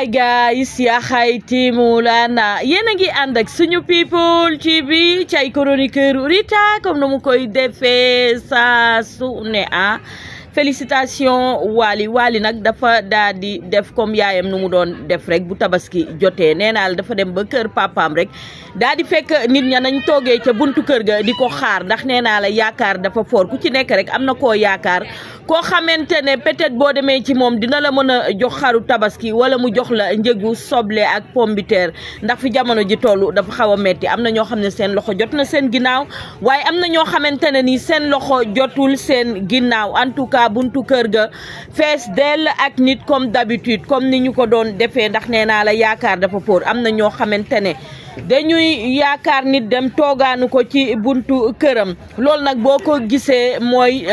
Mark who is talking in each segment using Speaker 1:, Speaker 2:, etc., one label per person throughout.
Speaker 1: Hi guys, yaa xayti Mulana yéen a ngi ànd ak suñu people TV ci ay chroniqueur Rita comme nu mu koy defee saa su ne félicitation Wally nag dafa daal di def comme yaayam nu mu doon def rek bu tabaski jotee nee naa la dafa dem ba kër papaam rek daal di fekk nit ña nañ toogee ca buntu kër ga di ko xaar ndax nee naa la yaakaar dafa foor ku ci nekk rek am na koo yaakaar koo xamante ne peut-être boo demee ci moom dina la mën a jox xaru tabaski wala mu jox la njëgu soble ak pombiteer ndax fi jamono ji tollu dafa xaw a metti am na ñoo xam ne seen loxo jot na seen ginnaaw waaye am na ñoo xamante ne ni seen loxo jotul seen ginnaaw en tout cas buntu kër ga fees dell ak nit comme d'habitude comme ni ñu ko doon defee ndax nee naa la yaakaar dafa foor am na ñoo xamante ne dañuy yaakaar nit dem toogaanu ko ci buntu këram loolu nag boo ko gisee mooy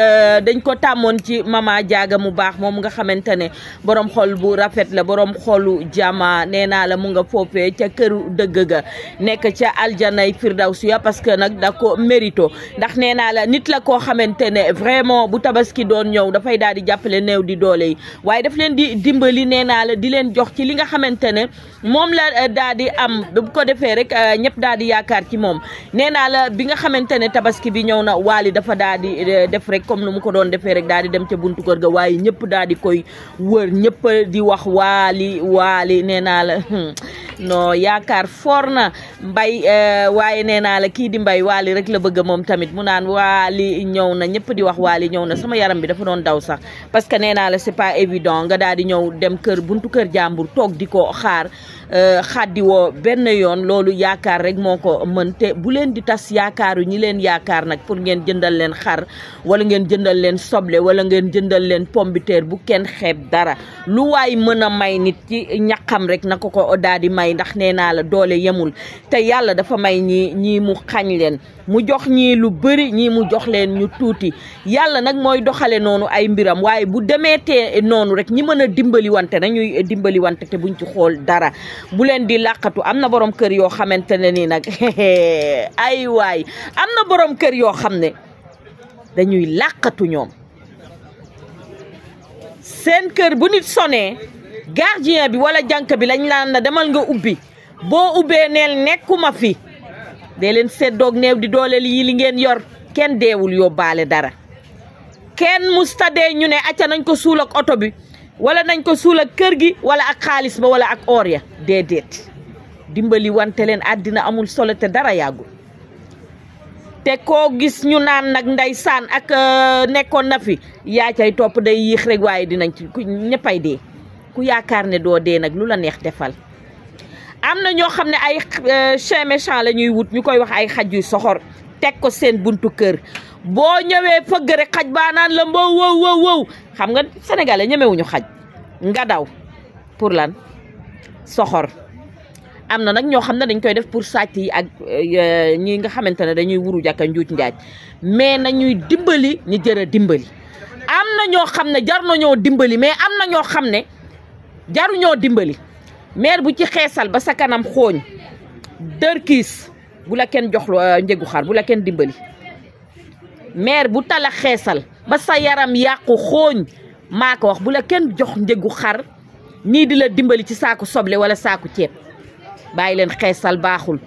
Speaker 1: dañ ko tàmmoon ci mama jaaga mu baax moom nga xamante ne borom xol bu rafet la borom xolu jama nee naa la mu nga foofee ca këru dëgg ga nekk ca aljanay firdawsi ya parce que nag da ko mérito ndax nee naa la nit la koo xamante ne vraiment bu tabaski doon ñëw dafay daal di jàppale néew di doole yi waaye daf leen di dimbali nee naa la di leen jox ci li nga xamante ne moom la daal di am bu ko defee rek ñëpp daal di yaakaar ci moom nee naa la bi nga xamante ne tabaski bi ñëw na Wally dafa daal di def rek comme nu mu ko doon defee rek daal di dem ca buntu kër ga waaye ñëpp daal di koy wër ñëpp di wax Wally nee naa la non yaakaar foor na mbay waaye nee naa la kii di mbay Wally rek la bëgg moom tamit mu naan Wally ñëw na ñëpp di wax Wally ñëw na sama yaram bi dafa doon daw sax parce que nee naa la c'est pas évident nga daal di ñëw dem kër buntu kër jàmbur toog di ko xaar xaddi woo benn yoon loolu yaakaar rek moo ko mën te bu leen di tas yaakaaru ñi leen yaakaar nag pour ngeen jëndal leen xar wala ngeen jëndal leen soble wala ngeen jëndal leen pombiteer bu kenn xeeb dara lu waay mën a may nit ci ñaqam rek na ko daal di may ndax nee naa la doole yemul te yàlla dafa may ñii mu xañ leen mu jox ñii lu bëri ñii mu jox leen ñu tuuti yàlla nag mooy doxale noonu ay mbiram waaye bu demeetee noonu rek ñi mën a dimbali wante nañuy dimbali wante te buñ ci xool dara bu leen di làqatu am na borom kër yoo xamante ne nii nag ay waay am na borom kër yoo xam ne dañuy làqatu ñoom seen kër bu nit sonee gardien bi wala jànk bi lañ naan la demal nga ubbi boo ubbee neel nekkuma fi dee leen seddoog néew di dooleel yi li ngeen yor kenn deewul yóbbaale dara kenn mustadee ñu ne acca nañ ko suul ak oto bi wala nañ ko suul ak kër gi wala ak xaalis ba wala ak or ya déedéet dimbali wante leen àddina amul solo te dara yàggul te koo gis ñu naan nag ndeysaan ak nekkoon na fi yaa cay topp day yéex rek waaye dinañ ci ñëppay dee ku yaakaar ne doo dee nag lu la neex defal am na ñoo xam ne ay chien méchant la ñuy wut ñu koy wax ay xaj yu soxor teg ko seen buntu kër boo ñëwee fëgg rek xaj baa naan la mbow wow xam nga sénégalais ñemewuñu xaj nga daw pour lan soxor am na nag ñoo xam ne dañ koy def pour sàcc yi ak ñi nga xamante ne dañuy wuru jàkka njuuj njaaj mais nañuy dimbali ñi jër a dimbali am na ñoo xam ne jar nañoo dimbali mais am na ñoo xam ne jaruñoo dimbali maire bu ci xeesal ba sa kanam xooñ dërkiis bu la kenn jox njëgu xar bu la kenn dimbali maire bu tala xeesal ba sa yaram yàqu xooñ maa ko wax bu la kenn jox njëgu xar nii di la dimbali ci saaku soble wala saaku ceeb bàyyi leen xeesal baaxul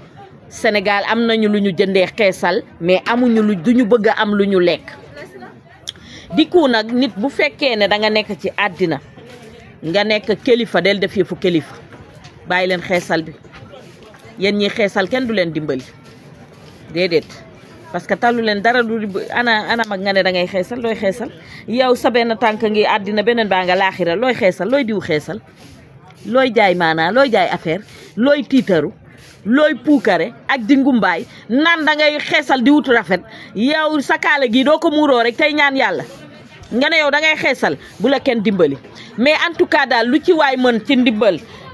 Speaker 1: Sénégal am nañu lu ñu jëndee xeesal mais amuñu duñu bëgg a am lu ñu lekk diku nag nit bu fekkee ne da nga nekk ci àddina nga nekk kilifa del def yëfu kilifa bàyyi leen xeesal bi yéen ñi xeesal kenn du leen dimbali déedéet parce que tallu leen dara du ana mag nga ne da ngay xeesal looy xeesal yow sa benn tànk ngi àddina beneen baa nga laaxira looy xeesal looy diw xeesal looy jaay maanaa looy jaay affaire looy tiitaru looy puukare ak di ngumbaay naan da ngay xeesal di wut rafet yow sa kaala gi doo ko muuroo rek tey ñaan yàlla nga ne yow da ngay xeesal bu la kenn dimbali mais en tout cas daal lu ci waay mën ci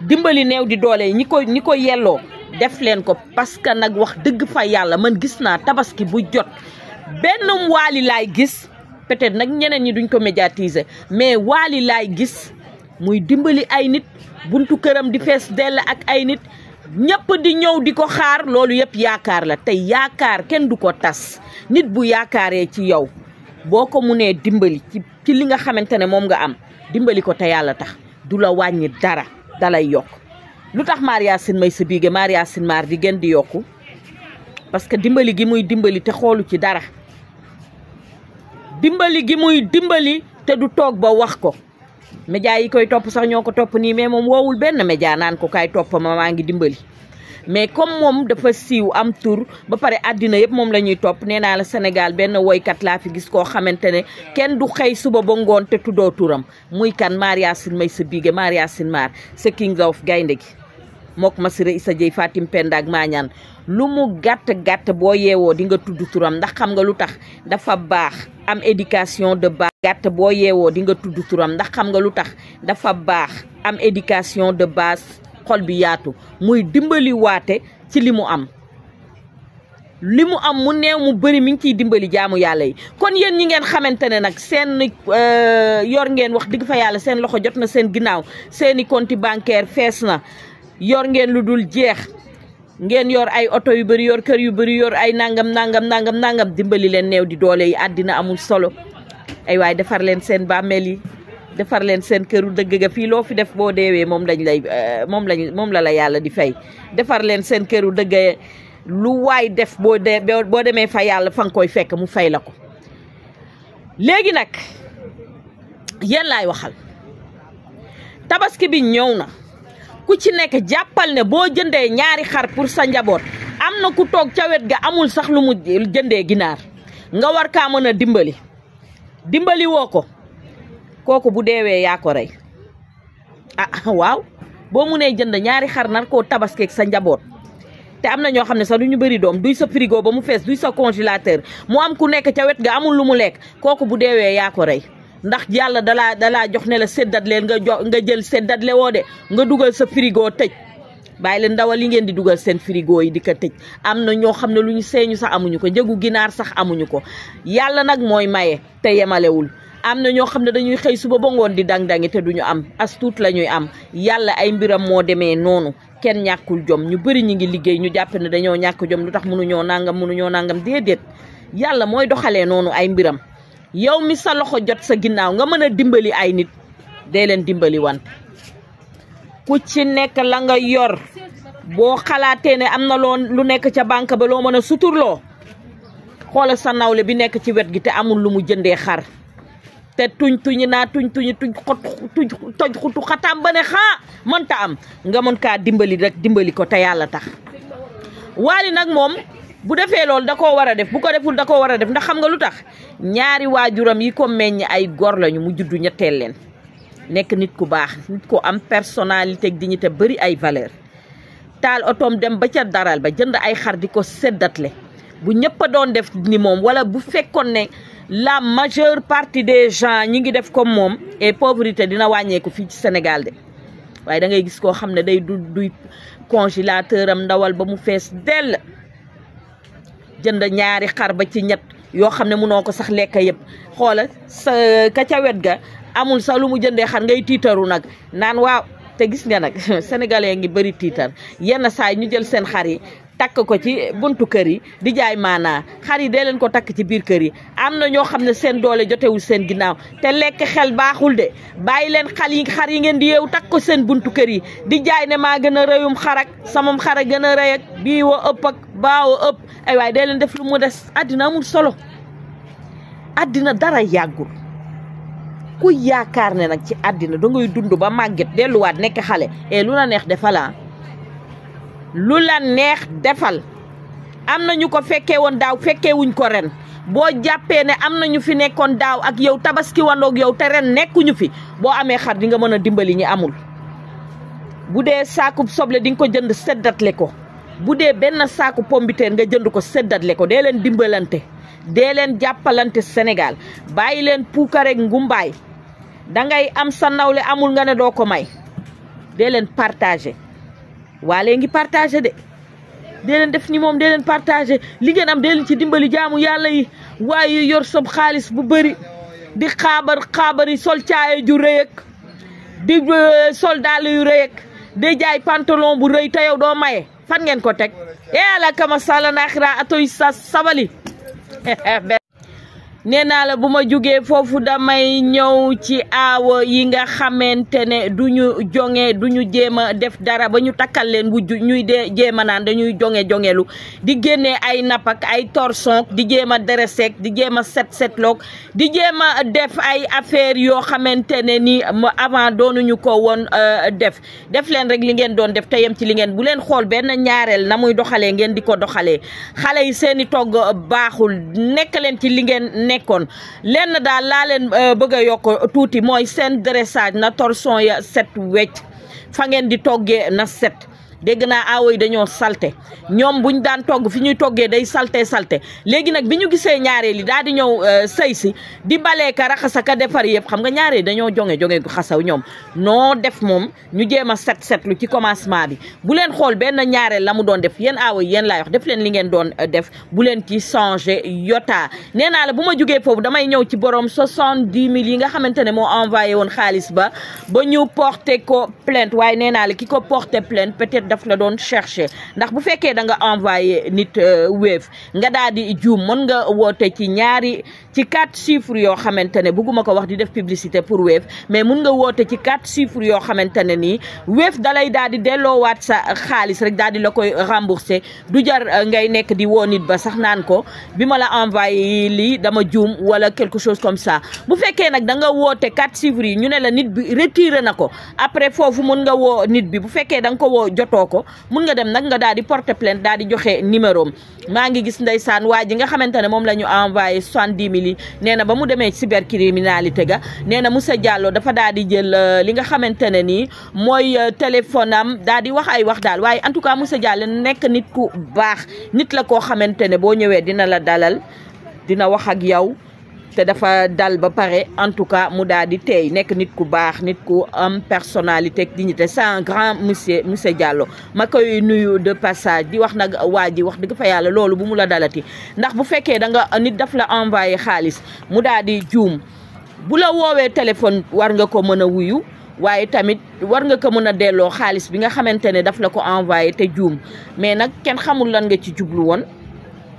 Speaker 1: dimbali néew di doole yi ñi ko yelloo def leen ko parce que nag wax dëgg fa yàlla man gis naa tabaski bu jot benn Wally laay gis peut-être nag ñeneen ñi duñ ko médiatiser mais Wally laay gis muy dimbali ay nit buntu këram di fees dell ak ay nit ñëpp di ñëw di ko xaar loolu yëpp yaakaar la te yaakaar kenn du ko tas nit bu yaakaaree ci yow boo ko munee dimbali ci li nga xamante ne moom nga am dimbali ko te yàlla tax du la wàññi dara dalay yokk. lu tax Maria Sine may sa biige Maria Sine maar di gën di yokku parce que dimbali gi muy dimbali te xoolu ci dara, dimbali gi muy dimbali te du toog ba wax ko. média yi koy topp sax ñoo ko topp nii mais moom woowul benn média naan ko kaay topp ma maa ngi dimbali. mais comme moom dafa siiw am tur ba pare àddina yëpp moom la ñuy topp, nee naa la Sénégal benn woykat laa fi gis koo xamante ne kenn du xëy suba ba ngoon te tuddoo turam muy kan Maria Sine may sa biige Maria Sine maar sa king of gaynde gi mook Massiré Issa Dieye Fatim Penda ak Mañaan lu mu gàtt boo yeewoo di nga tudd turam ndax xam nga lu tax dafa baax am éducation de base. gàtt boo yeewoo di nga tudd turam ndax xam nga lu tax dafa baax am éducation de base, xol bi yaatu muy dimbali waate ci li mu am mu neew mu bëri mi ngi ciy dimbali jaamu yàlla yi. kon yéen ñi ngeen xamante ne nag seen yor ngeen wax dëgg fa yàlla seen loxo jot na seen ginnaaw, seeni compte bancaire fees na, yor ngeen lu dul jeex, ngeen yor ay oto yu bëri, yor kër yu bëri, yor ay nangam dimbali leen néew di doole yi. àddina amul solo. ay waay defar leen seen bàmmeel yi, defar leen seen këru dëgg ga. fii loo fi def boo deewee moom la la yàlla di fay. defar leen seen këru dëgg, lu waay def boo demee fa yàlla fa nga koy fekk mu fay la ko. léegi nag yéen laay waxal, tabaski bi ñëw na. ku ci nekk jàppal ne boo jëndee ñaari xar pour sa njaboot, am na ku toog ca wet ga amul sax lu mu jëndee ginaar, nga war kaa mën a dimbali woo ko, kooku bu deewee yaa ko rey. waaw boo munee jënd ñaari xar nar koo tabaskeeg sa njaboot, te am na ñoo xam ne sax du ñu bëri doom, duy sa frigo ba mu fees, duy sa congélateur, mu am ku nekk ca wet ga amul lu mu lekk, kooku bu deewee yaa ko rey. ndax yàlla dalaa jox ne la seddat leen nga jël seddatle woo de, nga dugal sa frigo tëj. bàyyi leen ndawal yi ngeen di dugal seen frigo yi di ko tëj. am na ñoo xam ne lu ñu seeñu sax amuñu ko, njëgu ginaar sax amuñu ko. yàlla nag mooy maye te yemalewul. am na ñoo xam ne dañuy xëy suba ba ngoon di dang-dangi te duñu am, as tuut la ñuy am. yàlla ay mbiram moo demee noonu, kenn ñàkkul jom. ñu bëri ñu ngi liggéey ñu jàpp ne dañoo ñàkk jom, lu tax mënuñoo nangam déedéet. yàlla mooy doxalee noonu ay mbiram. yow mi sa loxo jot sa ginnaaw nga mën a dimbali ay nit, dee leen dimbali wan. ku ci nekk la nga yor boo xalaatee ne am na lu nekk ca banque ba loo mën a suturloo, xoolal sa nawle bi nekk ci wet gi te amul lu mu jëndee xar, te toj xutu xataam ba ne mënta am, nga mën kaa dimbali ko te yàlla tax. Wally nag moom bu defee loolu da koo war a def, bu ko deful da koo war a def, ndax xam nga lu tax? ñaari waajuram yi ko meññ ay gor lañu, mu juddu ñetteel leen, nekk nit ku baax, nit ko am personnalité ak dignité, bëri ay valeur. taal otoom dem ba ca daral ba jënd ay xar di ko seddatle. bu ñëpp a doon def ni moom, wala bu fekkoon ne la majeure partie des gens ñi ngi def comme moom, et pauvreté dina wàññeeku fii ci Sénégal de. waaye da ngay gis koo xam ne day duy congélateur am ndawal ba mu fees dell, jënd ñaari xar ba ci ñett yoo xam ne mënoo ko sax lekk yëpp. xoola sa ka ca wet ga amul sax lu mu jëndee xar, ngay tiitaru nag naan waaw. te gis nga nag sénégalais ngi bëri tiitar, yenn saa yi ñu jël seen xar yi takk ko ci buntu kër yi di jaay maanaa. xar yi dee leen ko takk ci biir kër yi. am na ñoo xam ne seen doole jotewul seen ginnaaw, te lekk xel baaxul de. bàyyi leen xar yi ngeen di yeewu takk ko seen buntu kër yi di jaay ne maa gën a rëyum xarak, samam xara gën a rëy ak bii wa ëpp ak baawa ëpp. ay waay dee leen def lu mu des. àddina amul solo, àddina dara yàggul. ku yaakaar ne nag ci àddina dangay dund ba màgget delluwaat nekk xale, lu la neex defal, lu la neex defal. am na ñu ko fekkee woon daaw fekkee wuñ ko ren. boo jàppee ne am na ñu fi nekkoon daaw ak yow tabaski wandoog yow te ren nekkuñu fi, boo amee xar di nga mën a dimbali ñi amul. bu dee saaku soble di nga ko jënd seddatle ko, bu dee benn saaku pombiteer nga jënd ko seddatle ko. dee leen dimbalante, dee leen jàppalante Sénégal, bàyyi leen puukareeg ngumbaay. dangay am sa nawle amul nga ne doo ko may. dee leen partagé. Wally ngi partagé de, dee leen def ni moom, dee leen partagé. li ngeen am dee leen ci dimbali jaamu yàlla yi. waaye yor sob xaalis bu bëri di xaabari sol caaya ju rëy ak di sol dàll yu rëy ak di jaay pantalon bu rëy te yow doo maye. fan ngeen ko teg? ala kama sala naaxira atoy sa sabali nee naa la bu ma jugee foofu damay ñëw ci aawo yi nga xamante ne duñu jonge duñu jéem a def dara ba ñu takkal leen wujju ñuy dee jéem a naan dañuy jongelu di génnee ay napak ay torson di jéem a deresek di jéem a setloog di jéem a def ay affaire yoo xamante ne ni avant doonuñu ko woon def leen rek li ngeen doon def te yem ci li ngeen bu leen xool benn ñaareel na muy doxalee ngeen di ko doxalee xale yi seeni togg baaxul nekk leen ci li ngeen nekkoon lenn daal laa leen bëgg a yokk tuuti mooy seen dressage na torson ya set wecc fa ngeen di toggee na set dégg naa aawo yi dañoo salte ñoom buñ daan togg fi ñuy toggee day salte léegi nag bi ñu gisee ñaareel yi daal di ñëw sëy si di baleeka raxasaka defar yëpp xam nga ñaareel dañoo jonge gu xasaw ñoom noo def moom ñu jéem a setlu ci commencement bi bu leen xool benn ñaareel la mu doon def yéen aawo yi yéen laay wax def leen li ngeen doon def bu leen ci changé yota nee naa la bu ma jógee foofu damay ñëw ci borom 70 000 yi nga xamante ne moo envoyé woon xaalis ba ñu porté ko plainte waaye nee naa la ki ko porté plainte peut-être daf la doon chercher ndax bu fekkee da nga envoyé nit Wave nga daal di juum mën nga woote ci 4 chiffres yoo xamante ne bëgguma ko wax di def publicité pour Wave mais mun nga woote ci 4 chiffres yoo xamante ne nii Wave dalay daal di delloowaat sa xaalis rek daal di la koy rembourser du jar ngay nekk di woo nit ba sax naan ko bi ma la envoyé lii dama juum wala quelque chose comme ça bu fekkee nag da nga woote 4 chiffres yi ñu ne la nit bi retiré na ko après foofu mun nga woo nit bi bu fekkee da nga ko woo jotoo ko mun nga dem nag nga daal di porter plainte daal di joxe numéro am maa ngi gis ndeysaan waa ji nga xamante ne moom la ñu envoyé 70 000 yi nee na ba mu demee cybercriminalité ga nee na Moussa Diallo dafa daal di jël li nga xamante ne nii mooy téléphone am daal di wax ay wax daal waaye en tout cas Moussa Diallo nekk nit ku baax nit la koo xamante ne boo ñëwee dina la dalal dina wax ak yow te dafa dal ba pare en tout cas mu daal di tey nekk nit ku baax nit ku am personnalité ak dignité c'est un grand monsieur Diallo ma koy nuyu de passage di wax nag waa ji wax dëgg fa yàlla loolu bu mu la dalati ndax bu fekkee da nga nit daf la envoyé xaalis mu daal di juum bu la woowee téléphone war nga ko mën a wuyu waaye tamit war nga ko mën a delloo xaalis bi nga xamante ne daf la ko envoyé te juum mais nag kenn xamul lan nga ci jublu woon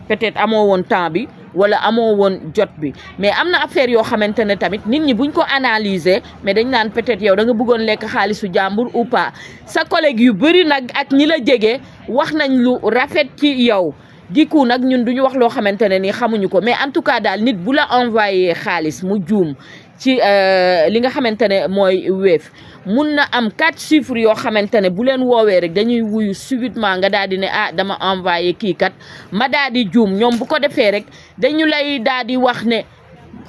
Speaker 1: peut-être amoo woon temps bi wala amoo woon jot bi mais am na affaire yoo xamante ne tamit nit ñi buñ ko analyser mais dañ naan peut-être yow da nga bëggoon lekk xaalisu jàmbur ou pas sa collègue yu bëri nag ak ñi la jege wax nañ lu rafet ci yow diku nag ñun duñu wax loo xamante ne ni xamuñu ko mais en tout cas daal nit bu la envoyé xaalis mu juum ci li nga xamante ne mooy Wave mun na am 4 chiffres yoo xamante ne bu leen woowee rek dañuy wuyu subitement nga daal di ne ah dama envoyé kii kat ma daal di juum ñoom bu ko defee rek dañu lay daal di wax ne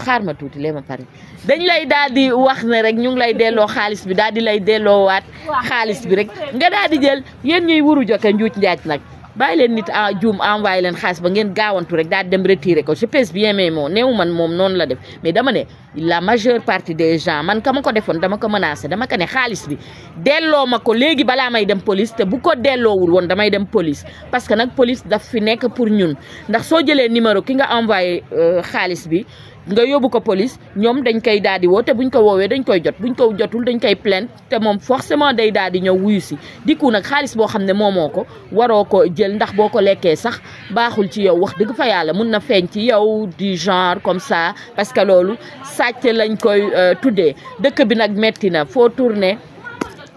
Speaker 1: xaar ma tuuti lee ma pare dañ lay daal di wax ne rek ñu ngi lay delloo xaalis bi daal di lay delloowaat xaalis bi rek nga daal di jël yéen ñuy wuru jokke njuuj njaaj nag bàyyi leen nit juum envoyé leen xaalis ba ngeen gaawantu rek daal di dem retirer ko je pèse bien mes mots néew man moom noonu la def mais dama ne la majeure partie des gens man ka ma ko defoon dama ko menacé dama ko ne xaalis bi delloo ma ko léegi balaa may dem police te bu ko delloowul woon damay dem police parce que nag police daf fi nekk pour ñun ndax soo jëlee numéro ki nga envoyé xaalis bi nga yóbbu ko police ñoom dañ koy daal di woo te buñ ko woowee dañ koy jot buñ ko jotul dañ koy plainte te moom forcément day daal di ñëw wuyu si diku nag xaalis boo xam ne moomoo ko waroo ko jël ndax boo ko lekkee sax baaxul ci yow wax dëgg fa yàlla mun na feeñ ci yow du genre comme ça parce que loolu sàcc lañ koy tuddee dëkk bi nag metti na foo tourné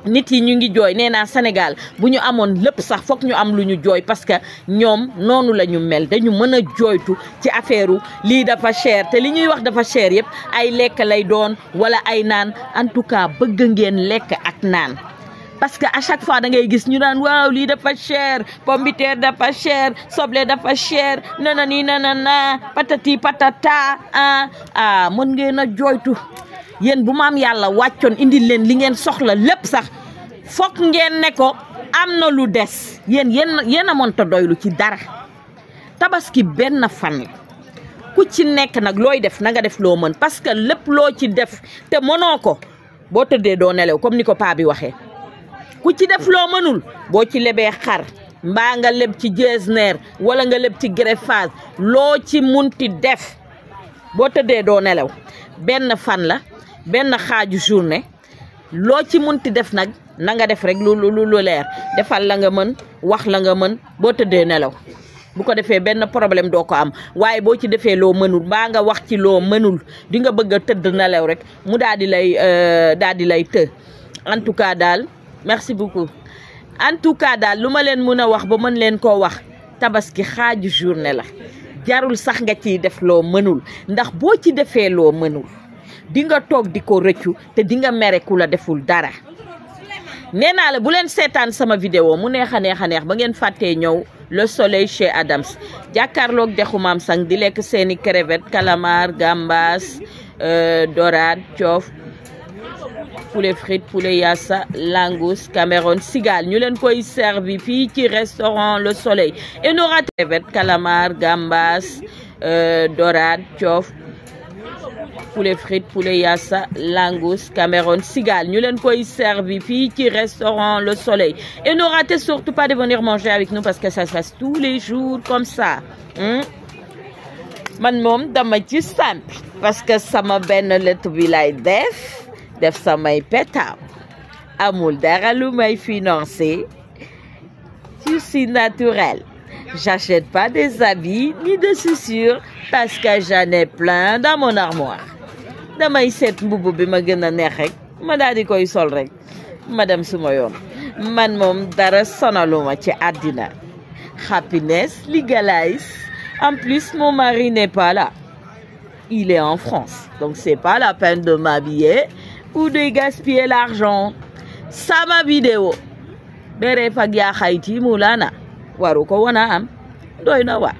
Speaker 1: nit yi ñu ngi jooy nee naa Sénégal bu ñu amoon lépp sax foog ñu am lu ñu jooy parce que ñoom noonu la ñu mel dañu mën a jooytu ci affaire lii dafa cher te li ñuy wax dafa cher yëpp ay lekk lay doon wala ay naan en tout cas bëgg ngeen lekk ak naan parce que à chaque fois da ngay gis ñu naan waaw lii dafa cher pomme de terre dafa cher soble dafa cher nana nii nana patati patata mën ngeen a jooytu yéen bu maam yàlla wàccoon indil leen li ngeen soxla lépp sax foog ngeen ne ko am na lu des yéen a mënta doylu ci dara tabaski benn fan ku ci nekk nag looy def na nga def loo mën parce que lépp loo ci def te mënoo ko boo tëddee doo nelew comme ni ko paa bi waxee ku ci def loo mënul boo ci lebee xar mbaa nga leb ci jesner wala nga leb ci greffage loo ci munti def boo tëddee doo nelew benn fan la benn xaaju journée loo ci munti def nag na nga def rek lu leer defal la nga mën wax la nga mën boo tëddee nelaw bu ko defee benn problème doo ko am waaye boo ci defee loo mënul mbaa nga wax ci loo mënul di nga bëgg a tëdd nelaw rek mu daal di lay të en tout cas daal merci beaucoup en tout cas daal lu ma leen mën a wax ba mën leen koo wax tabaski xaaju journée la jarul sax nga ciy def loo mënul ndax boo ci defee loo mënul di nga toog di ko rëccu te di nga mere ku la deful dara nee naa la bu leen seetaan sama vidéo mu neex a neex ba ngeen fàttee ñëw le soleil chez Adams jàkkaarloog dexu Maam Sang di lekk seeni crevette calamar gambas dorade coof poulet frites poulet yassa langouste Cameroun cigale ñu leen koy servi fii ci restaurant le soleil et no raté crevette calamar gambas dorade coof poulet frites poulet yassa langouste Cameroun cigale ñu leen koy servi fii ci restaurant le soleil et ne ratez surtout pas de venir manger avec nous parce que ça se passe tous les jours comme ça man moom dama ci simple parce que sama benn lettre bi lay def samay pétaw amul dara lu may financer je suis naturel j'achète pas des habits ni de chaussures parce que j'en ai plein dans mon armoire damay seet mbubb bi ma gën a neex rek ma daal di koy sol rek ma dem suma yoon man moom dara sonaluma ci àddina happiness legalize en plus mon mari n'est pas là il est en France donc c'est pas la peine de m'habiller ou de gaspiller l'argent sama vidéo bere fag yaa xayti mulana waru ko wana am doy na wa